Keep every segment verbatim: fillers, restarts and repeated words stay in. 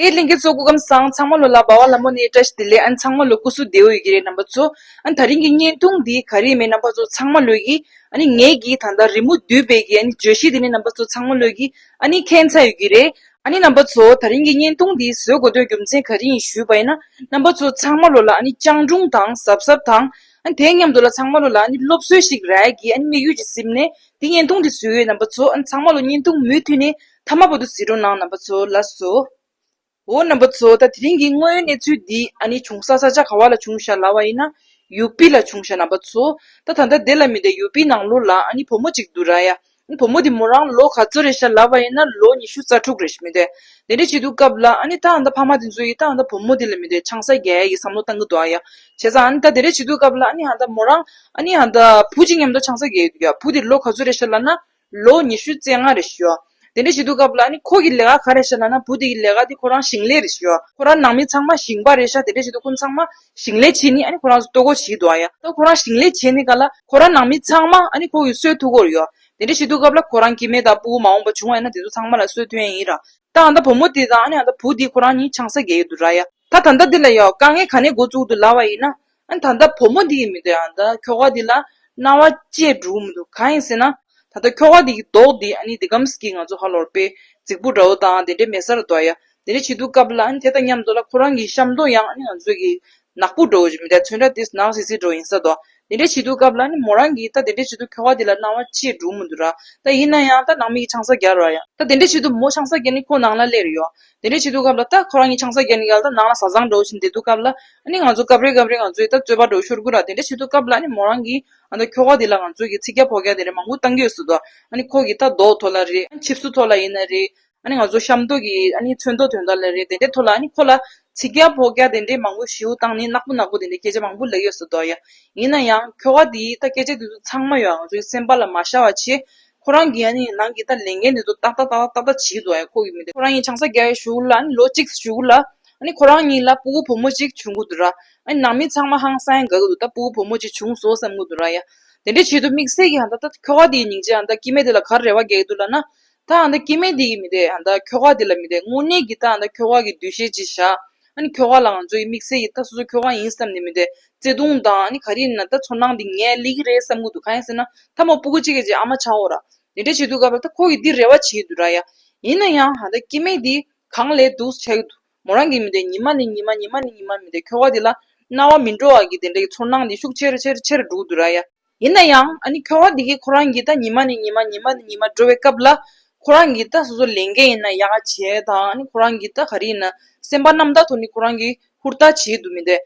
ཨེ་ལྷན་རྒྱས་ཚོ་སྐུ་ཁམས་བཟང་། ཚང་མ་ལོ་ལ་སྦ་བ་ལྷ་མོ་ནས་བཀྲ་ཤིས་བདེ་ལེགས། ཨ་ནི་ཚང་མ་ལོ་སྐུ་གཟུགས་བདེ་པོ་ཡོད་ཀྱི་རེད་རྣམ་པ་ཚོ། ཨ་ནི་དེ་རིང་གི་བརྙན་ཐུང་འདི་ག་རེ་ཡིན་མེད་རྣམ་པ་ཚོ་ཚང་མ་ལོ་གིས་ཨ་ནི་ངེད་ཀྱིས་ད་ལྟ་རི་མོ་བསྡུས་པའི་གི་ཨ་ནི་བརྗོད་གཞི་དེ་ནི་རྣམ་པ་ཚོ་ཚང་མ་ལོ་གིས་ཨ་ནི་མཁྱེན་ཚར་ཡོད་ཀྱི་རེད། ཨ་ནི་རྣམ་པ་ཚོ་དེ་རིང་གི་བརྙན་ཐུང་འདི་བཟོ་དགོས་དོན་རྒྱུ་མཚན་ག་རེ་ཡིན་ཞུས་པ་ཡིན་ན། རྣམ་པ་ཚོ་ཚང་མ་ལོ་ལ་ཨ་ནི་སྤྱང་གྲུང་དང་གཟབ་གཟབ་དང་། ཨ་ནི་དེ་མཉམ་དུ་ལ་ཚང་མ་ལོ་ལ་ཨ་ནི་སློབ་གསོ་ཞིག་རག་གི་ཨ་ནི་དམིགས་ཡུལ་གྱིས་གཟིགས་ནས་འདི་བརྙན་ཐུང་འདི་བཟོས་ཡོད། རྣམ་པ་ཚོ་ཨ་ནི་ཚང་མ་ལོ་བརྙན་ཐུང་མུ་མཐུད་ནས་མཐའ་མ་བར་དུ་གཟིགས་རོགས་གནང་། རྣམ་པ་ཚོ་ལགས་སོ། འོ་རྣམ་པ་ཚོ། ད་དེ་རིང་གི་དངོས་ཡོད་གནས་ཚུལ་འདི་ཨ་ནི་བྱུང་ས་ས་ཆ་ག་བ་ལ་བྱུང་ཤག་ལབ་པ་ཡིན་ན། ཡུ་པི་ལ་བྱུང་ཤག་རྣམ་པ་ཚོ། ད་ད་ལྟ་དེ་ལ་མི་དེ་ཡུ་པི་ནང་ལོགས་ལ་ཨ་ནི་བུ་མོ་གཅིག་འདུག་ར་ཡ། བུ་མོ་དེ་མོ་རང་ལོ་ག་ཚོད་རེད་ཤག་ལབ་པ་ཡིན་ན་ལོ་ཉི་ཤུ་རྩ་དྲུག་རེད་ཤག་མི་དེ། དེ་འདྲ་བྱེད་དུས་སྐབས་ལ་ཨ་ནི་ད་ཨ་ད་ཕ་མ་དེ་ཚོ་ཡིས་ད་ཨ་ད་བུ་མོ་དེ་ལ་མི་དེ་ཆང་ས་རྒྱག་ཡ་གི་བསམ་བློ་བཏང་གི་འདུག་ཨ་ཡ། བྱས་ཙང་ཨ་ནི་ད་དེ་འདྲ་བྱེད་དུས་སྐབས་ལ་ཨ་ནི་ཨ་ད་མོ་རང་ཨ་ནི་ཨ་ད་བུ་གཅིག་མཉམ་དུ་ཆང་ས་རྒྱག་གི་འདུག་ཡ། བུ་དེ་ལོ་ག་ཚོད་རེད་ཤག་ལབ་ན། ལོ་ཉི་ཤུ་རྩ་ལྔ་རེད་ཤག་ཡ། དེ་འདྲ་བྱེད་དུས་སྐབས་ལ་ཨ་ནི་ཁོ་གི་ལས་ཀ་ག་རེ་ཤག་ལབ་ན། བུ་དེ་གི་ལས་ཀ་དེ་ཁོ་རང་ཞིང་ལས་རེད་ཤག་ཡ། ཁོ་རང་ནང་མི་ཚང་མ་ཞིང་པ་རེད་ཤག། དེ་འདྲ་བྱེད་དུས་ཁོ་ཚང་མ་ཞིང་ལས་བྱེད་ནི་ཨ་ནི་ཁོ་རང་ཚོ་ལྟོ་གོས་བྱེད་འདུག་ཨ་ཡ། ད་ཁོ་རང་ཞིང་ལས་བྱེད་ནི་ག་ལ་ཁོ་རང་ནང་མི་ཚང་མ་ཨ་ནི་ཁོ་གི་གསོ་ཐུབ་ཀྱི་ཡོད། དེ་འདྲ་བྱེད་དུས་སྐབས་ལ་ཁོ་རང་སྐྱེ་དམན་དང་ཕྲུ་གུ་མ་འོངས་པ་བྱུང་བ་ཡིན་ན་དེ་ཚོ་ཚང་མ་ལ་གསོ་ཐུབ་ཡ་ཡིན་ར། ད་ཨ་ད་བུ་མོ་དེ་དང་ཨ་ནི་ཨ་ད་བུ་དེ་ཁོ་རང་གཉིས་ཆང་ས་རྒྱག་གི་འདུག་ར་ཡ། ད་ད་ལྟ་དེ་ལ་ཡ་དཀའ་ངལ་ག་ནས་འགོ་བཙུགས་འདུག་ལབ་པ་ཡིན་ན། ཨ་ནི་ད་ལྟ་བུ་མོ་འདི་ཡིན་མི་འདུག་ཨ་ད་ཁྱོ་ག་འདི་ལ་སྣང་བ་བཅད་འགྲོ་མི་འདུག་གང་ཡིན་ཟེར་ན། ད་ལྟ་ཁྱོ་ག་འདི་གི་མདོག་འདི་ཨ་ནི་འདི་གམ་སྐྱིད་ང་ཚོ་ཧ་ལོར་པའི་རྫིག་པོ་འདྲ་བོ་དང་དེ་འདྲའི་མེད་ས་རེད་དོ་ཡ། དེ་འདྲ་བྱེད་དུས་སྐབས་ལ་ཨ་ནི་དེ་དང་མཉམ་དུ་ལ་ཁོ་རང་གི་ཤམ་ཏོག་ཡང་ཨ་ནི་ང་ཚོ་གི་ནག་པོ་འདྲ་བོ་ཞིག་མི་འདུག་ཚོན་ཁྲ་དེ་ནག་སི་སི་འདྲ་བོ་ཡིན་ས་དོ། དེ་འདྲ་བྱེད་དུས་སྐབས་ལ་ཨ་ནི་མོ་རང་གིས་ད་དེ་འདྲ་བྱེད་དུས་ཁྱོ་ག་འདི་ལ་སྣང་བ་བཅད་འགྲོ་མི་འདུག་ར། ད་ཡིན་ན་ཡང་ད་ནང་མི་གི་ཆང་ས་རྒྱག་ར་ཡ། ད་དེ་འདྲ་བྱེད་དུས་མོ་ཆང་ས་རྒྱག་ནི་ཁོ་ནང་ལ་སླེབས་རེད་ཡ། དེ་འདྲ་བྱེད་དུས་སྐབས་ལ་ད་ཁོ་རང་གཉིས་ཆང་ས་རྒྱག་ནི་ག་ལ་ད་ནང་ལ་བཟའ་ཚང་འདྲ་བོ་ཞིག་བསྡད་དུས་སྐབས་ལ། ཨ་ནི་ང་ཚོ་སྐབས་རེ་སྐབས་རེ་ང་ཚོ་ཡི་ད་རྩོད་པ་འདྲ་བོ་ཤོར་གི་ར། དེ་འདྲ་བྱེད་དུས་སྐབས་ལ་ཨ་ནི་མོ་རང་གིས་ཨ་ད་ཁྱོ་ག་དེ་ལ་ང་ཚོ་གི་ཚིག་རྒྱག་ཕོག་རྒྱག་དེ་འདྲ་མང་པོ་བཏང་གི་ཡོད་ས་དོ། ཨ་ནི་ཁོ་གིས་ད་མདོག་ཐོག་ལ་རེད། ཆིབས་བསུ་ཐོག་ལ་ཡིན་ན་རེད། ཨ་ནི་ང་ཚོ་ཤམ་ཏོག་གི་ཨ་ནི་ཚོན་མདོག་དོན་དག་ལ་རེད། དེ་འདྲའི་ཐོག་ལ་ཨ་ནི་ཁོ་ལ་ཚིག་རྒྱག་ཕོག་རྒྱག་དེ་འདྲའི་མང་པོ་ཞེ་པོ་བཏང་ནས་ནག་པོ་ནག་པོ་དེ་འདྲའི་སྐད་ཆ་མང་པོ་ལབ་ཡོད་ས་དོ་ཡ། ཡིན་ན་ཡང་ཁྱོ་ག་དེ་ད་སྐད་ཆ་དེ་ཚོ་ཚང་མ་ཡོད་ང་ཚོའི་སེམས་པ་ལ་མ་ཤར་བ་བྱས། ཁོ་རང་གིས་ཨ་ནི་ནང་གི་ད་ལས་འགན་དེ་ཚོ་ཏག་ཏག་ཏག་ཏག་ཏག་ཏག་བྱེད་འདུག་ཨ། ཁོ་གི་མི་དེ་ཁོ་རང་གཉིས་ཆང་ས་རྒྱག་ཡའི་གཞུག་ལ་ཨ་ནི་ལོ་གཅིག་གཞུག་ལ་ཨ་ནི་ཁོ་རང་གཉིས་ལ་སྤུ་གུ་བུ་མོ་གཅིག་བྱུང་གི་འདུག་ར། ཨ་ནི་ནང་མི་ཚང་མ་ཧང་སང་དགའ་གི་འདུག་ད་སྤུ་གུ་བུ་མོ་གཅིག་བྱུང་སོང་བསམ་གི་འདུག་ར་ཡ། དེ་འདྲ་བྱེད་དུས་དམིགས་བསལ་གྱི་ཨ་ད་ད་ཁྱོ་ག་དེའི་སྙིང་རྗེ་ཨ་ད་སྐྱེ་དམན་དེ་ལ་ག་རེ་རེ་བ་རྒྱག་གི་འདུག་ལབ་ན། ད་ཨ་ད་སྐྱེ་དམན་དེ་གི་མི་དེ་ཨ་ད་ཁྱོ་ག་དེ་ལ་མི་དེ་དངོས་གནས་ཀྱི་ད་ཨ་ད་ཁྱོ་ག་གི་འདུ་ཤེས་ཅིག་བཞག་ཨ་ནི་ཁྱོ་ག་ལ་ང་ཚོ་ཡི་དམིགས་བསལ་གྱི་ད་སོ་སོ་ཁྱོ་ག་ཡིན་བསམ་ནས་མི་དེ་བརྩེ་དུང་དང་ཨ་ནི་ག་རེ་ཡིན་ན་ད་ཚོར་སྣང་དེ་ངས་སླེབས་ཀྱི་རེད་བསམ་གི་འདུག་གང་ཡིན་ཟེར་ན་ད་མོ་སྤུ་གུ་གཅིག་གི་རྗེས་ཨ་མ་ཆགས་འོ་ར། དེ་འདྲ་བྱེད་དུས་སྐབས་ལ་ད་ཁོ་གིས་འདི་རེ་བ་བྱེད་ཀྱི་འདུག་ར་ཡ། ཡིན་ན་ཡང་ཧ་ད་སྐྱེ་དམན་འདི་གང་ལས་སྡུག་ཆགས་ཀྱི་འདུག་མོ་རང་གི་མི་དེ་ཉི་མ་ནས་ཉི་མ་ཉི་མ་ནས་ཉི་མ་མི་དེ་ཁྱོ་ག་དེ་ལ་སྣང་བ་མི་འགྲོ་བ་གི་དེ་འདྲའི་ཚོར་སྣང་དེ་ཤུགས་ཆེ་རུ་ཆེ་རུ་ཆེ་རུ་འགྲོ་གི་འདུག་ར་ཡ། ཡིན་ན་ཡང་ཨ་ནི་ཁྱོ་ག་དེ་གིས་ཁོ་རང་གི་ད་ཉི་མ་ནས་ཉི་མ་ཉི་མ་ནས་ཉི་མ་འགྲོ་བའི་སྐབས་ལ་ཁོ་རང་གི་ད་སོ་སོ་ལས་འགན་ཡིན་ན་ཡག་ག་བྱས་དང་ཨ་ནི་ཁོ་རང་གི་ད་ག་རེ་ཡིན་ན་སེམས་པ་རྣམ་དག་ཐོག་ནས་ཁོ་རང་གིས་ཧུར་ཐག་བྱེད་ཀྱི་འདུག་མི་དེ།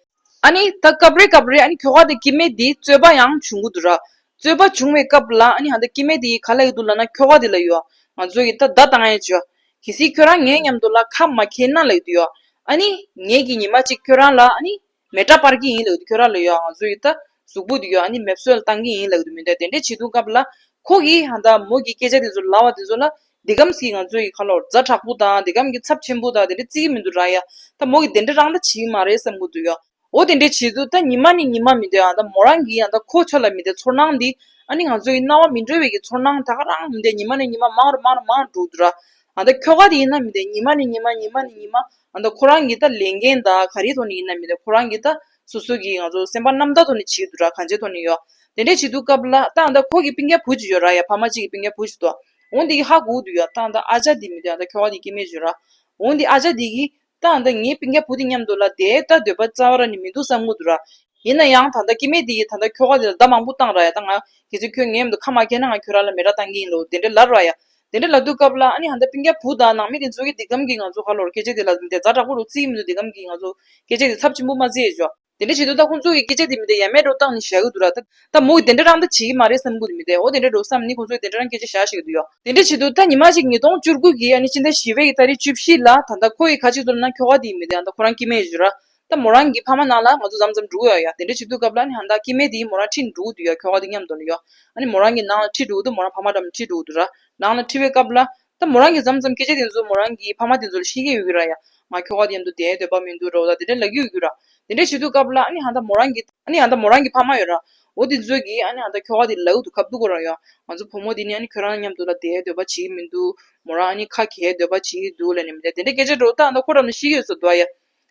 ཨ་ནི་ད་སྐབས་རེ་སྐབས་རེ་ཨ་ནི་ཁྱོ་ག་དེ་སྐྱེ་དམན་དེ་རྩོད་པ་ཡང་བྱུང་གི་འདུག་ར། རྩོད་པ་བྱུང་བའི་སྐབས་ལ་ཨ་ནི་ཧ་ད་སྐྱེ་དམན་དེ་ག་ལབ་ཀྱི་འདུག་ལབ་ན་ཁྱོ་ག་དེ་ལ་ཡོད། ང་ཚོ་ཡི་ད་བརྡ་བཏང་ཡ་བྱོས། གལ་སྲིད་ཁྱོད་རང་ངའི་མཉམ་དུ་ལ་ཁ་མ་འཁྱེར་ན་ལབ་ཀྱི་འདུག་ཡོད། ཨ་ནི་ངེད་ཀྱིས་ཉི་མ་གཅིག་ཁྱོད་རང་ལ་ཨ་ནི་མེ་སྲེག་སྤར་གྱི་ཡིན་ལབ་ཀྱི་འདུག་ཁྱོད་རང་ལ་ཡོད། ང་ཚོ་ཡི་ད་གཟུགས་པོ་དེ་ཡོད་ཨ་ནི་མེ་སྲེག་བཏང་གི་ཡིན་ལབ་ཀྱི་འདུག་མི་འདྲ་དེ་འདྲས་བྱེད་དུས་སྐབས་ལ་ཁོ་གིས་ཧ་ད་མོ་གི་སྐད་ཆ་དེ་ཚོ་ལབ་པ་དེ་ཚོ་ལ་འདི་གམ་གྱིས་ང་ཚོ་ཡི་ཁ་ལོར་ཛ་དྲག་པོ་དང་འདི་གམ་གྱིས་ཚབས་ཆེན་པོ་དང་དེ་འདྲས་བརྩི་གི་མི་འདུག་ར་ཡ། ད་མོ་གིས་དེ་འདྲས་རང་ད་བྱེད་ཀྱི་མ་རེད་བསམ་གྱི་འདུག་ཡ། འོ་དེ་འདྲས་བྱེད་དུས་ད་ཉི་མ་ནས་ཉི་མ་མི་འདོད་ཨ་ད་མོ་རང་གིས་ཨ་ད་ཁོ་ཚོ་ལ་མི་འདོད་ཚོར་སྣང་འདི་ཨ་ནི་ང་ཚོ་ཡི་སྣང་བ་མི་འགྲོ་བའི་གི་ཚོར་སྣང་ད་ག་རང་མི་འདོད་ཉི་མ་ནས་ཉི་མ་མང་རུ་མང་རུ་མང་རུ་འགྲོ་འདུག་ར། ཨ་ད་ཁྱོ་ག་དེ་ཡིན་ན་མི་འདོད་ཉི་མ་ནས་ཉི་མ་ཉི་མ་ནས་ཉི་མ་ཨ་ད་ཁོ་རང་གི་ད་ལས་འགན་ད་ག་རེའི་ཐོག་ནས་ཡིན་ན་མི་འདོད་ཁོ་རང་གི་ད་སོ་སོ་གི་ང་ཚོ་སེམས་པ་རྣམ་དག་ཐོག་ནས་བྱེད་འདུག་ར་གང་ཅིའི་ཐོག་ནས་ཡོད། དེ་འདྲས་བྱེད་དུས་སྐབས་ལ་ད་ཨ་ད་ཁོ་གི་སྤུན་ཀྱག་བུ་ཅིག་ཡོད་ར་ཡ་ཕ་མ་གཅིག་གི་སྤུན་ཀྱག་བུ་ཅིག་འདུག་འོ་འདི་གི་ཧ་གོ་འདུག་ཡ་ད་ཨ་ད་ཨ་ཅག་དེ་མི་འདོད་ཨ་ད་ཁྱོ་ག་དེ་སྐྱེ་དམན་ཅིག་ཡོད་ར། འོ་འདི་ཨ་ཅག་དེ་གི་ད་ཨ་ད་ངའི་སྤུན་ཀྱག་བུ་དེ་མཉམ་དུ་ལ་དེ་ད་འདོད་པ་རྩ་བ་ར་ནི་མི་འདུག་བསམ་གྱི་འདུག་ར། ཡིན་ན་ཡང་ད་ལྟ་སྐྱེ་དམན་དེ་ཡིས་ད་ལྟ་ཁྱོ་ག་དེ་ལ་བརྡ་མང་པོ་བཏང་ར་ཡ། ད་ང་གལ་སྲིད་ཁྱོད་ངའི་མཉམ་དུ་ཁ་མ་འཁྱེར་ན་ང་ཁྱོད་རང་ལ་མེ་སྲེག་བཏང་གི་ཡིན་ལོ་དེ་འདྲ་ལབ་ར་ཡ། དེ་འདྲ་ལབ་དུས་སྐབས་ལ་ཨ་ནི་ད་ལྟ་སྤུན་ཀྱག་བུ་དང་ནང་མི་དེ་ཚོ་གིས་འདི་གམ་གྱིས་ང་ཚོ་ཁ་ལོར་སྐད་ཆ་དེ་ལ་དེ་ཛ་དྲག་པོ་རུ་བརྩི་གི་མི་འདུག་འདི་གམ་གྱིས་ང་ཚོ་སྐད་ཆ་དེ་ཚབས་ཆེན་པོ་མ་བརྩི་ཡ་ཅོ། དེ་འདྲ་བྱེད་དུས་ད་ཁོང་ཚོ་གི་སྐད་ཆ་དེ་མི་དེ་ཡ་མེད་འགྲོ་བཏང་ནི་བཞག་གི་འདུག་ར། ད་ད་མོ་གིས་དེ་འདྲ་རང་ད་བྱེད་ཀྱི་མ་རེད་བསམ་གྱི་འདུག་མི་དེ་འོ་དེ་འདྲ་འགྲོ་བསམ་ནི་ཁོང་ཚོས་དེ་འདྲ་རང་སྐད་ཆ་བཞག་བཞག་གི་འདུག་ཡོ། དེ་འདྲ་བྱེད་དུས་ད་ཉི་མ་གཅིག་ཉིས་སྟོང་བཅུ་དགུ་གི་ཨ་ནི་ཕྱི་ཟླ་བཞི་པའི་གི་ཏ་རིག་བཅུ་བཞི་ལ་ད་ལྟ་ཁོ་ཡི་ཁ་ཅིག་ཏུ་ན་ཁྱོ་ག་དེ་མི་དེ་ཨ་ད་ཁོ་རང་སྐྱེ་དམན་ཞུ་ར། ད་མོ་རང་གི་ཕ་མ་ནང་ལ་ང་ཚོ་མཚམས་མཚམས་འགྲོ་གི་ཡོད་ཡ། དེ་འདྲ་བྱེད་དུས་སྐབས་ལ་ཨ་ནི་ཧ་ད་སྐྱེ་དམན་དེ་མོ་རང་ཁྲིད་འགྲོ་གི་འདུག་ཡོ། ཁྱོ་ག་དེ་མཉམ་དུ་ལ་ཡོ། ཨ་ནི་མོ་རང་གི་ནང་ལ་ཁྲིད་འགྲོ་གི་འདུག་མོ་རང་ཕ་མ་འགྲམ་ཁྲིད་འགྲོ་གི་འདུག་ར། ནང་ལ་ཁྲིད་པའི་སྐབས་ལ་ད་མོ་རང་གི་མཚམས་མཚམས་སྐད་ཆ་དེ་ཚོ་མོ་རང་གི་ཕ་མ་དེ་ཚོ་ལ་བཤད་ཀྱི་ཡོད་གི་ར་ཡ། ང་ཁྱོ་ག་དེ་མཉམ་དུ་བསྡད་འདོད་པ་མི་འདུག་ར་བ་ད་དེ་འདྲ་ལབ་ཀྱི་ཡོད་གི་ར། དེ་འདྲ་བྱེད་དུས་སྐབས་ལ་ཨ་ནི་ཧ་ད་མོ་རང་གི་ཨ་ནི་ཧ་ད་མོ་རང་གི་ཕ་མ་ཡོད་ར། འོ་དེ་ཚོ་གིས་ཨ་ནི་ཧ་ད་ཁྱོ་ག་དེ་ལབ་འདུག་ཁ་བསྡུ་གོ་ར་ཡོད། ང་ཚོ་བུ་མོ་དེ་ནི་ཨ་ནི་ཁྱོད་རང་མཉམ་དུ་ལ་བསྡད་འདོད་པ་བྱེད་ཀྱི་མི་འདུག་མོ་རང་ཨ་ནི་ཁ་གྱེས་འདོད་པ་བྱེད་ཀྱི་འདུག་ལབ་ནི་མི་འདུག་དེ་འདྲའི་སྐད་ཆ་འགྲོ་ད་ཧ་ད་ཁོ་རང་ནི་ཤི་ཡོད་ས་འདུག་ཡ།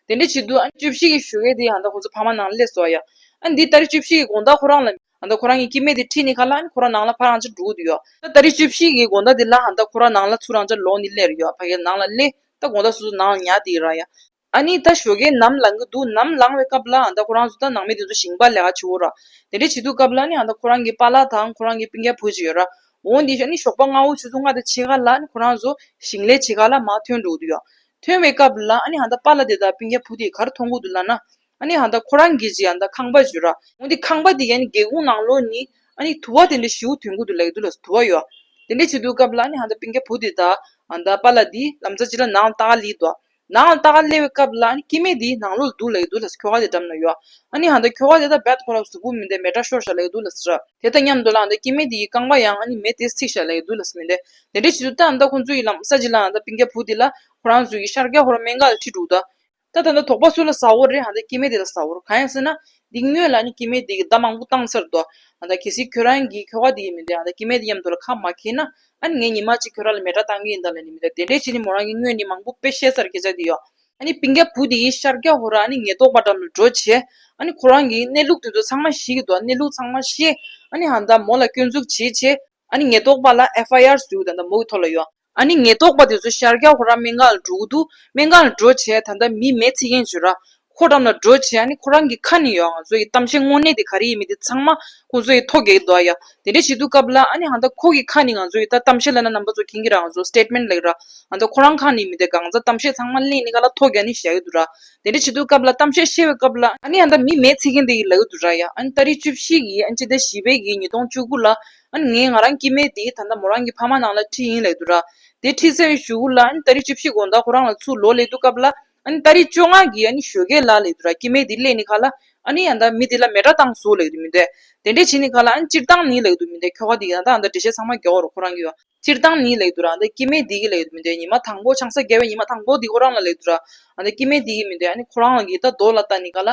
དེ་འདྲ་བྱེད་དུས་ཨ་ནི་བཅུ་བཞི་གི་ཞོགས་ཀས་དེ་ཧ་ད་ཁོ་ཚོ་ཕ་མ་ནང་སླེབས་སོང་ཡ། ཨ་ནི་འདི་ཏ་རིག་བཅུ་བཞི་གི་དགོང་དག་ཁོ་རང་ལ་ཧ་ད་ཁོ་རང་གི་སྐྱེ་དམན་དེ་ཁྲིད་ནི་ཁ་ལ་ཨ་ནི་ཁོ་རང་ནང་ལ་ཕར་རང་ཅིག་འགྲོ་གི་འདུག་ཡ། ད་ཏ་རིག་བཅུ་བཞི་གི་དགོང་དག་དེ་ལ་ཧ་ད་ཁོ་རང་ནང་ལ་ཚུར་རང་ཅིག་ལོག་ནི་སླེབས་རེད་ཡ། ཕ་གིར་ནང་ལ་སླེབས་ད་དགོང་དག་སོ་སོ་ནང་ལ་ཉལ་བསྡད་ར་ཡ། ཨ་ནི་ད་ཞོགས་ཀས་ནམ་ལངས་གི་འདུག་ནམ་ལངས་པའི་སྐབས་ལ་ཨ་ད་ཁོ་རང་ཚོ་ད་ནང་མི་དེ་ཚོ་ཞིང་པ་ལས་ཀ་བྱེད་འོ་ར། དེ་འདྲ་བྱེད་དུས་སྐབས་ལ་ཨ་ནི་ཨ་ད་ཁོ་རང་གི་པཱ་ལགས་དང་ཁོ་རང་གི་སྤུན་ཀྱག་བུ་ཅིག་ཡོད་ར། འོ་འདི་ཨ་ནི་ཞོགས་པ་སྔ་པོ་ཆུ་ཚོད་ལྔ་དང་ཕྱེད་ཀ་ལ་ཨ་ནི་ཁོ་རང་ཚོ་ཞིང་ལས་བྱེད་ག་ལ་མར་ཐོན་འགྲོ་གི་འདུག་ཡ། ཐོན་པའི་སྐབས་ལ་ཨ་ནི་ཨ་ད་པཱ་ལགས་དེ་དང་སྤུན་ཀྱག་བུ་དེ་ག་རེ་མཐོང་གི་འདུག་ལབ་ན། ཨ་ནི་ཨ་ད་ཁོ་རང་གི་ཅིག་ཨ་ད་ཁང་པ་ཅིག་ཡོད་ར། འོ་འདི་ཁང་པ་དེ་གི་ཨ་ནི་སྒེའུ་ཁུང་ནང་ལོགས་ནི་ཨ་ནི་དུ་བ་དེ་འདྲ་ཞེ་པོ་ཐོན་གི་འདུག་ལབ་ཀྱི་འདུག་ལ། དུ་བ་ཡོད། དེ་འདྲ་བྱེད་དུས་སྐབས་ལ་ཨ་ནི་ཨ་ད་སྤུན་ཀྱག་བུ་དེ་དང་ཨ་ད་པཱ་ལགས་དེ་ལམ་སང་ཅིག་ལ་ནང་ལ་ལྟ་ག་སླེབས་འདུག་ནང་ལ་ལྟ་ག་སླེབས་པའི་སྐབས་ལ་ཨ་ནི་སྐྱེ་དམན་དེ་ནང་ལོགས་ལ་འདུག་ལབ་ཀྱི་འདུག་ལ། ཁྱོ་ག་དེ་འགྲམ་ན་ཡོད། ཨ་ནི་ཧ་ད་ཁྱོ་ག་དེ་ད་རྦད་ཁོ་རང་གཟུགས་པོ་མི་འདྲ་མེ་དྲག་ཤོར་ཤག་ལབ་ཀྱི་འདུག་ལ་ཟེར། དེ་དང་མཉམ་དུ་ལ་ཨ་ད་སྐྱེ་དམན་དེ་ཡི་རྐང་པ་ཡང་ཨ་ནི་མེ་དེ་ཚིག་ཤག་ལབ་ཀྱི་འདུག་ལ་ཟེར་མི་འདྲ། དེ་འདྲ་བྱེད་དུས་ད་ཨ་ད་ཁོང་ཚོ་ཡི་ལམ་སང་ཅིག་ལ་ཨ་ད་སྤུན་ཀྱག་བུ་དེ་ལ་ཁོ་རང་ཚོ་ཡི་ཤར་རྒྱག་ཧོ་ར་སྨན་ཁང་ལ་ཁྲིད་འགྲོ་ད། ད་ད་ལྟ་དོགས་པ་སུ་ལ་ཟ་འོ་རེད། ཧ་ད་སྐྱེ་དམན་དེ་ལ་ཟ་འོ་རེད། གང་ཡིན་ཟེར་ན། འདི་སྔོན་ལ་ནི་སྐྱེ་དམན་དེ་གི་བརྡ་མང་པོ་བཏང་ཚར་འདུག་ཧ་ད་གལ་སྲིད་ཁྱོད་རང་གིས་ཁྱོ་ག་དེ་གི་མི་འདུག་ཧ་ད་སྐྱེ་དམན་དེ་མཉམ་དུ་ལ་ཁ་མ་འཁྱེར་ན། ཨ་ནི་ངས་ཉི་མ་གཅིག་ཁྱོད་རང་ལ་མེ་དྲག་བཏང་གི་ཡིན་ད་ལབ་ནི་མི་འདུག་དེ་འདྲས་བྱས་ནི་མོ་རང་གིས་སྔོན་ནས་མང་པོ་དཔེ་བཤད་ཚར་སྐད་ཆ་དེ་ཡོད། ཨ་ནི་སྤུན་ཀྱག་བུ་དེ་ཡི་ཤར་རྒྱག་ཧོ་ར་ཨ་ནི་ཉེན་རྟོག་པ་འགྲམ་ལ་འགྲོ་བྱས། ཨ་ནི་ཁོ་རང་གི་གནས་ལུགས་དེ་ཚོ་ཚང་མ་ཤེས་ཀྱི་འདུག་གནས་ལུགས་ཚང་མ་ཤེས། ཨ་ནི་ཧ་ད་མོ་ལ་སྐྱོན་འཛུགས་བྱས་བྱས། ཨ་ནི་ཉེན་རྟོག་པ་ལ་ཨེཕ་ཨའི་ཨར་བཟོས་ད་ལྟ་མོ་གི་ཐོག་ལ་ཡོད། ཨ་ནི་ཉེན་རྟོག་པ་དེ་ཚོ་ཤར་རྒྱག་ཧོ་ར་སྨན་ཁང་ལ་འགྲོ་གི་འདུག་སྨན་ཁང་ལ་འགྲོ་བྱས་ད་ལྟ་མི་མེ་འཚིག་མཁན་བྱོས་ར། ཁོ་འགྲམ་ལ་འགྲོ་བྱས་ཨ་ནི་ཁོ་རང་གི་ཁ་ནས་ཡོད། ང་ཚོ་ཡི་གཏམ་བཤད་དངོས་གནས་དེ་ག་རེ་ཡིན་མིན་དེ་ཚང་མ་ཁོ་ཚོ་ཡི་ཐོ་རྒྱག་གི་འདུག་ཨ་ཡ། དེ་འདྲ་བྱེད་དུས་སྐབས་ལ་ཨ་ནི་ཧ་ད་ཁོ་གི་ཁ་ནས་ང་ཚོ་ཡི་ད་གཏམ་བཤད་ལབ་ན་རྣམ་པ་ཚོ་མཁྱེན་གྱི་ར། ང་ཚོ་སི་ཊེ་ཊི་མེན་ཊི་ལབ་ཀྱི་ར། ཨ་ད་ཁོ་རང་ཁ་ནས་མི་དེ་གང་ཚ་གཏམ་བཤད་ཚང་མ་གླེང་ནི་ག་ལ་ཐོ་རྒྱག་ནི་བཞག་གི་འདུག་ར། དེ་འདྲ་བྱེད་དུས་སྐབས་ལ་གཏམ་བཤད་བཤད་པའི་སྐབས་ལ་ཨ་ནི་ཨ་ད་མི་མེ་འཚིག་མཁན་དེ་ཡི་ལབ་ཀྱི་འདུག་ར་ཡ། ཨ་ནི་ཏ་རིག་བཅུ་བཞི་གི་ཨ་ནི་སྤྱི་ཟླ་བཞི་པའི་གི་ཉིས་སྟོང་བཅུ་དགུ་ལ་ཨ་ནི་ངས་ང་རང་སྐྱེ་དམན་དེ་ད་ལྟ་མོ་རང་གི་ཕ་མ་ནང་ལ་ཁྲིད་ཡིན་ལབ་ཀྱི་འདུག་ར། དེ་ཁྲིད་ཚར་བའི་གཞུག་གུ་ལ་ཨ་ནི་ཏ་རིག་བཅུ་བཞི་དགོང་དག་ཁོ་རང་ལ་ཚུར་ལོག་སླེབས་དུས་སྐབས་ལ་ཨ་ནི་ཏ་རིག་བཅོ་ལྔ་གི་ཨ་ནི་ཞོགས་ཀས་ལ་ལབ་ཀྱི་འདུག་ར། སྐྱེ་དམན་དེ་སླེབས་ནི་ཁ་ལ་ཨ་ནི་ཨ་ད་མི་དེ་ལ་མེ་དྲག་བཏང་སོང་ལབ་ཀྱི་འདུག་མི་འདུག་དེ་འདྲས་བྱེད་ནི་ཁ་ལ་ཨ་ནི་སྤྱིར་བཏང་ནི་ལབ་ཀྱི་འདུག་མི་འདུག་ཁྱོ་ག་དེ་ཡང་ད་ཨ་ད་འགྲེལ་བཤད་ཚང་མ་རྒྱག་འོ་ར་ཁོ་རང་གི་ཡོད། སྤྱིར་བཏང་ནི་ལབ་ཀྱི་འདུག་ར། ཨ་ད་སྐྱེ་དམན་དེ་གི་ལབ་ཀྱི་འདུག་མི་འདུག་ཉི་མ་དང་པོ་ཆང་ས་བརྒྱབ་པའི་ཉི་མ་དང་པོ་དེ་ཁོ་རང་ལ་ལབ་ཀྱི་འདུག་ར། ཨ་ད་སྐྱེ་དམན་དེ་གི་མི་འདུག་ཨ་ནི་ཁོ་རང་ལ་གི་ད་རྡོ་ལ་ལྟ་ནི་ཁ་ལ།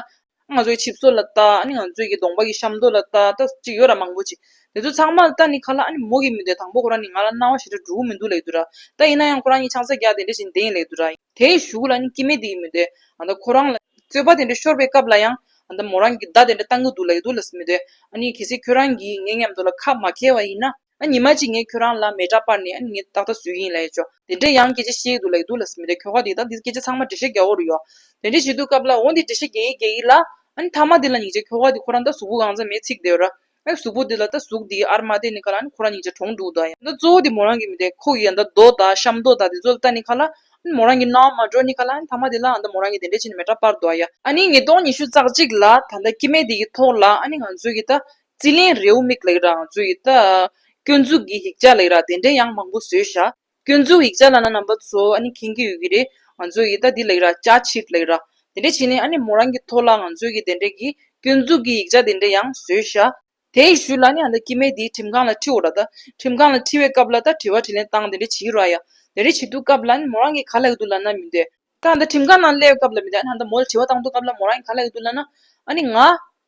ང་ཚོའི་ཆིབས་བསུ་ལ་ལྟ། ཨ་ནི་ང་ཚོའི་གི་གདོང་པ་གི་ཤམ་མདོག་ལ་ལྟ། ད་ཅིག་ཡོད་ར་མང་པོ་ཅིག་དེ་ཚོ་ཚང་མ་ལ་ལྟ་ནི་ཁ་ལ་ཨ་ནི་མོ་གི་མི་འདུག་དང་པོ་ཁོ་རང་ནི་ང་ལ་སྣང་བ་ཞེ་དྲག་འགྲོ་གི་མི་འདུག་ལབ་ཀྱི་འདུག་ར། ད་ཡིན་ན་ཡང་ཁོ་རང་གཉིས་ཆང་ས་རྒྱག་དེ་འདྲ་བྱས་ནས་བསྡད་ཡིན་ལབ་ཀྱི་འདུག་ར། དེའི་གཞུག་ལ་ཨ་ནི་སྐྱེ་དམན་དེ་གི་མི་འདུག་ཨ་ད་ཁོ་རང་ལ་རྩོད་པ་དེ་འདྲ་ཤོར་བའི་སྐབས་ལ་ཡང་ཨ་ད་མོ་རང་གི་མདའ་དེ་འདྲ་བཏང་གི་འདུག་ལབ་ཀྱི་འདུག་ལབ་ཟེར་མི་འདུག་ཨ་ནི་གལ་སྲིད་ཁྱོད་རང་གིས་ངའི་མཉམ་དུ་ལ་ཁ་མ་འཁྱེར་བ་ཡིན་ན། ཨ་ཉི་མ་གཅིག་ངས་ཁྱོད་རང་ལ་མེ་དྲག་སྤར་ནས་ཨ་ནི་ངས་ཏག་ཏག་བཟོས་ཡིན་ལབ་ཡོད་ཅོ། དེ་འདྲས་ཡང་སྐད་ཆ་བཤད་ཀྱི་འདུག་ལབ་ཀྱི་འདུག་ལབ་ཟེར་མི་འདུག་ཁྱོ་ག་དེ་ད་འདི་སྐད་ཆ་ཚང་མ་འགྲེལ་བཤད་རྒྱག་འོ་རུ་ཡོད། དེ་འདྲས་བྱེད་དུས་སྐབས་ལ་འོ་འདི་འགྲེལ་བཤད་རྒྱག་གི་རྒྱག་གི་ལ། ཨ་ནི་མཐའ་མ་དེ་ལ་ཉིན་གཅིག་ཁྱོ་ག་དེ་ཁོ་རང་ད་གཟུགས་པོ་གང་ཚ་མེ་འཚིག་བསྡད་ཡོད་ར། ཨ་གཟུགས་པོ་དེ་ལ་ད་གཟུགས་དེ་ཨར་མ་བསྡད་ནི་ཁ་ལ་ཨ་ནི་ཁོ་རང་ཉིན་གཅིག་གྲོངས་འགྲོ་གི་འདུག་ཡ། ད་གཙོ་བོ་དེ་མོ་རང་གི་མི་འདུག་ཁོ་གི་ཡ་ད་རྡོ་དང་ཤམ་མདོག་དང་དེ་ཚོ་ལ་ལྟ་ནི་ཁ་ལ་ཨ་ནི་མོ་རང་གི་སྣང་བ་མ་འགྲོ་ནི་ཁ་ལ་ཨ་ནི་མཐའ་མ་དེ་ལ་ཨ་ད་མོ་རང་གི་དེ་འདྲས་བྱས་ནས་མེ་དྲག་སྤར་འདུག་ཡ། ཨ་ནི་ཉིས་སྟོང་ཉི་ཤུ་རྩ་གཅིག་ལ་ད་ལྟ་སྐྱེ་དམན་དེ་གི་ཐོག་ལ་ཨ་ནི་ང་ཚོ་གི་ད། རྩིས་ལེན་རེའུ་མིག་ལབ་ཀྱི་ར། ང་ཚོ་ཡི་ད་སྐྱོན་འཛུགས་ཀྱི་ཡིག་ཆ་ལབ་ཀྱི་ར། དེ་འདྲས་ཡང་མང་པོ་བཟོས་ཤག་སྐྱོན་འཛུགས་ཡིག་ཆ་ལབ་ན་རྣམ་པ་ཚོ་ཨ་ནི་མཁྱེན་གྱི་ཡོད་ཀྱི་རེད། ང་ཚོ་ཡི་ད་འདི་ལབ་ཀྱི་ར་ཅཱར་ཇི་ཤིཊ་ལབ་ཀྱི་ར། དེ་འདྲས་བྱས་ནས་ཨ་ནི་མོ་རང་གི་ཐོག་ལ་ང་ཚོ་གི་དེ་འདྲས་ཀྱི་སྐྱོན་འཛུགས་ཀྱི་ཡིག་ཆ་དེ་འདྲས་ཡང་བཟོས་ཤག་དེའི་གཞུག་ལ་ནི་ཨ་ད་སྐྱེ་དམན་དེ་ཁྲིམས་ཁང་ལ་ཁྲིད་འོ་ར། ད་ཁྲིམས་ཁང་ལ་ཁྲིད་པའི་སྐབས་ལ་ད་དྲི་བ་དྲིས་ལན་བཏང་དེ་འདྲས་བྱེད་ཀྱི་ར་ཡ། དེ་འདྲས་བྱེད་དུས་སྐབས་ལ་ནི་མོ་རང་གིས་ག་ལབ་ཀྱི་འདུག་ལབ་ན་མི་འདུག་ད་ད་ཁྲིམས་ཁང་ནང་སླེབས་སྐབས་ལ་མི་འདུག་ཨ་ནི་ད་མོ་ལ་དྲི་བ་བཏང་དུས་སྐབས་ལ་མོ་རང་གིས་ག་ལབ་ཀྱི་འདུག་ལབ་ན། ཨ་ནི་ང་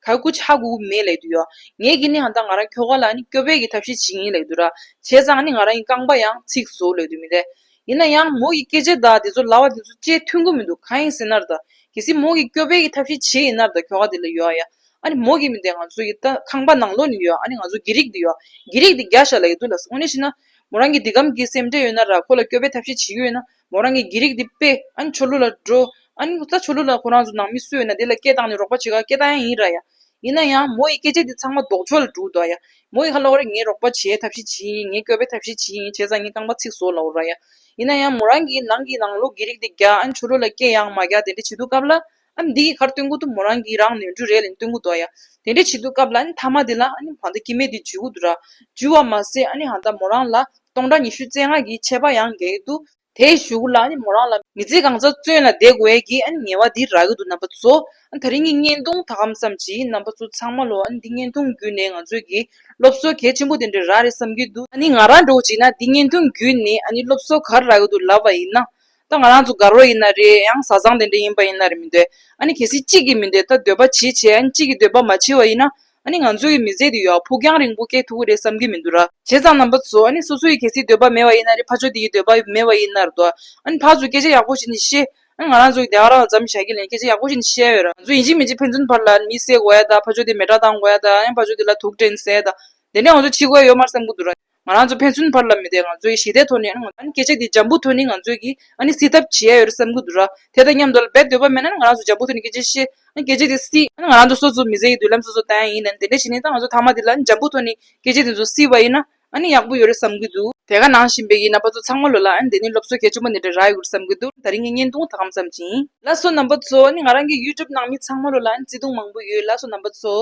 ག་ཀུ་ཆ་གུ་མེད་ལབ་ཀྱི་འདུག་ཡ། ངས་ཀྱི་ནི་ཨ་ད་ང་རང་ཁྱོ་ག་ལ་ཨ་ནི་སྐྱོབ་པའི་གི་ཐབས་ཤེས་བྱེད་ཀྱི་ཡིན་ལབ་ཀྱི་འདུག་ར། བྱས་ཙང་ཨ་ནི་ང་རང་གི་རྐང་པ་ཡང་ཚིག་སོང་ལབ་ཀྱི་འདུག་མི་འདུག་ཡིན་ན་ཡང་མོ་གི་སྐད་ཆ་དང་དེ་ཚོ་ལབ་པ་དེ་ཚོ་བཅས་མཐུན་གྱི་མི་འདུག་གང་ཡིན་ཟེར་ན་ར་ད། གལ་སྲིད་མོ་གི་སྐྱོབ་པའི་གི་ཐབས་ཤེས་བྱེད་ཡིན་ན་ར་ད་ཁྱོ་ག་དེ་ལ་ཡོད་ཡ། ཨ་ནི་མོ་གི་མི་འདུག་ང་ཚོ་གི་ད་ཁང་པ་ནང་ལོགས་ནི་ཡོད་ཡ། ཨ་ནི་ང་ཚོ་གི་རིགས་དེ་ཡོད་ཡ། གི་རིགས་དེ་རྒྱག་ཤག་ལབ་ཀྱི་འདུག་ལ། དངོས་གནས་བྱས་ན་མོ་རང་གི་འདི་གམ་གི་སེམས་ཁྲལ་ཡོད་ན་ར་ཁོ་ལ་སྐྱོབ་པའི་ཐབས་ཤེས་བྱེད་ཀྱི་ཡོད་ན། མོ་རང་གི་གི་རིགས་འདི་ཕུད་ཨ་ནི་ཆོ་ལུ་ལ་འགྲོ། ཨ་ནི་ད་ཆོ་ལུ་ལ་ཁོ་རང་ཚོ་ནང་མི་སུ་ཡོད་ན་དེ་ལ་སྐད་བཏང་ནས་རོགས་པ་བྱེད་ག་སྐད་བཏང་ཡ་ཡིན་ར་ཡ། ཡིན་ན་ཡང་མོ་ཡི་སྐད་ཆ་འདི་ཚང་མ་ལྡོག་ཕྱོགས་ལ་འགྲོ་འདུག་ཡ། མོ་ཡི་ཁ་ལ་ཁོ་རེ་ངས་རོགས་པ་བྱེད་ཐབས་ཤེས་བྱེད་ཡིན། ངས་སྐྱོབ་པའི་ཐབས་ཤེས་བྱེད་ཡིན། བྱས་ཙང་ངའི་རྐང་པ་ཚིག་སོང་ལབ་ར་ཡ། ཡིན་ན་ཡང་མོ་རང་གིས་ནང་གི་ནང་ལོགས་གི་རིགས་འདི་རྒྱག་ཨ་ནི་ཆོ་ལུ་ལ་སྐད་ཡང་མ་རྒྱག་དེ་འདྲ་བྱེད་དུས་སྐབས་ལ། ཨ་ནི་འདི་གིས་ག་རེ་སྟོན་གྱི་འདུག་མོ་རང་གིས་རང་ནོར་འཁྲུལ་རེད་ལབ་སྟོན་གྱི་འདུག་ཡ། དེ་འདྲ་བྱེད་དུས་སྐབས་ལ་ཨ་ནི་མཐའ་མ་དེ་ལ་ཨ་ནི་ཧ་ད་སྐྱེ་དམན་དེ་འཇུ་གི་འདུག་ར། འཇུ་བ་མ་ཟད་ཨ་ནི་ཧ་ད་མོ་རང་ལ་སྟོང་ཕྲག་ཉི་ཤུ་རྩ་ལྔ་གི་ཆད་པ་ཡང་འགེལ་གྱི་འདུག་དེའི་གཞུག་གུ་ལ་ཨ་ནི་མོ་རང་ལ་མི་ཚེ་གང་ཚ་བཙོན་ལ་བསྡད་དགོས་ཡས་ཀྱི་ཨ་ནི་ངལ་བ་འདི་རག་གི་འདུག་རྣམ་པ་ཚོ། ཨ་ནི་ད་རིང་གི་བརྙན་ཐུང་ད་གམ་ཙམ་གྱིས་རྣམ་པ་ཚོ་ཚང་མ་ལོ་ཨ་ནི་འདི་བརྙན་ཐུང་བརྒྱུད་ནས་ང་ཚོས་ཀྱི་སློབ་གསོ་གལ་ཆེན་པོ་དེ་འདྲ་རག་རེད་བསམ་གྱི་འདུག་ཨ་ནི་ང་རང་འདྲ་བོ་བྱས་ན་འདི་བརྙན་ཐུང་བརྒྱུད་ནས་ཨ་ནི་སློབ་གསོ་ག་རེ་རག་གི་འདུག་ལབ་པ་ཡིན་ན། ད་ང་རང་ཚོ་དགའ་རོགས་ཡིན་ན་རེད། ཡང་བཟའ་ཚང་དེ་འདྲ་ཡིན་པ་ཡིན་ན་རེད་མི་འདུག་ཨ་ནི་གལ་སྲིད་གཅིག་གིས་མི་འདུག་ད་འདོད་པ་བྱེད་བྱས་ཨ་ནི་གཅིག་གིས་འདོད་པ་མ་བྱེད་པ་ཡིན་ན། ཨ་ནི་ང་ཚོའི་མི་ཚེ་འདི་ཡོད་ཕུགས་རྒྱང་རིང་པོ་སྐྱེལ་ཐུབ་ཀྱི་རེད་བསམ་གྱི་མི་འདུག་ར། བྱས་ཙང་རྣམ་པ་ཚོ། ཨ་ནི་སོ་སོའི་གལ་སྲིད་འདོད་པ་མེད་པ་ཡིན་ན་རེད། ཕར་ཕྱོགས་འདི་གི་འདོད་པ་མེད་པ་ཡིན་ན་རེད་དོ། ཨ་ནི་ཕར་ཚུར་སྐད་ཆ་ཡག་པོ་བྱས་ནས་བཤད། ཨ་ནི་ང་རང་ཚོ་གི་དེ་ག་རང་མཚམས་བཞག་གི་ལན་སྐད་ཆ་ཡག་པོ་བྱས་ནས་བཤད་ཡོད་ར། ང་ཚོ་ཡིན་གཅིག་མིན་གཅིག་ཕན་ཚུན་བར་ལ་མི་བསད་དགོས་ཡ་ད། ཕར་ཕྱོགས་འདི་མེ་སྲེག་བཏང་དགོས་ཡ་ད། ཨ་ནི་ཕར་ཕྱོགས་འདི་ལ་དུག་སྤྲད་ནས་བསད་ད། དེ་འདྲ་ང་ཚོ་བྱེད་དགོས་ཡ་ཡོད་མ་རེད་བསམ་གྱི་འདུག་ར། ང་རང་ཚོ་ཕན་ཚུན་བར་ལ་མི་བསྡད། ང་ཚོའི་ཞི་བདེའི་ཐོག་ནས། ཨ་ནི་སྐད་ཆ་འདི་འཇམ་པོ་ཐོག་ནས་ང་ཚོས་ཀྱིས་ཨ་ནི་སེལ་ཐབས་བྱེད་ཡ་ཡོད་རེད་བསམ་གྱི་འདུག་ར། དེ་དང་མཉམ་དུ་ལ་རྦད་འདོད་པ་མེད་ན་ནི་ང་རང་ཚོ་འཇམ་པོ་ཐོག་ནས་སྐད་ཆ་བཤད། ཨ་ནི་སྐད་ཆ་འདི་སེལ། ཨ་ནི་ང་རང་ཚོ་སོ་སོ་མི་ཚེ་ཡི་མདུན་ལམ་སོ་སོ་བཏང་ཡ་ཡིན་ན། དེ་འདྲ་བྱས་ནས་ད་ང་ཚོ་མཐའ་མ་འདི་ལ་ཨ་ནི་འཇམ་པོ་ཐོག་ནས་སྐད་ཆ་འདི་ཚོ་སེལ་བ་ཡིན་ན་ཨ་ནི་ཡག་པོ་ཡོད་རེད་བསམ་གྱི་འདུག་དེ་ག་ནང་བཞིན་པའི་ཡིན་ན་ཕར་ཚུར་ཚང་མ་ལོ་ལ་ཨ་ནི་དེ་ནི་སློབ་གསོ་གལ་ཆེན་པོ་འདི་འདྲ་རག་ཡོད་རེད་བསམ་གྱི་འདུག་ད་རིང་གི་བརྙན་ཐུང་ད་ག་ཙམ་ཅིག་ཡིན། ལགས་སོ་རྣམ་པ་ཚོ། ཨ་ནི་ང་རང་གི་ཡུ་ཊུབ་ནང་མི་ཚང་མ་ལོ་ལ་ཨ་ནི་བརྩེ་དུང་མང་པོ་ཡོད། ལགས་སོ་རྣམ་པ་ཚོ།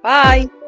Bye.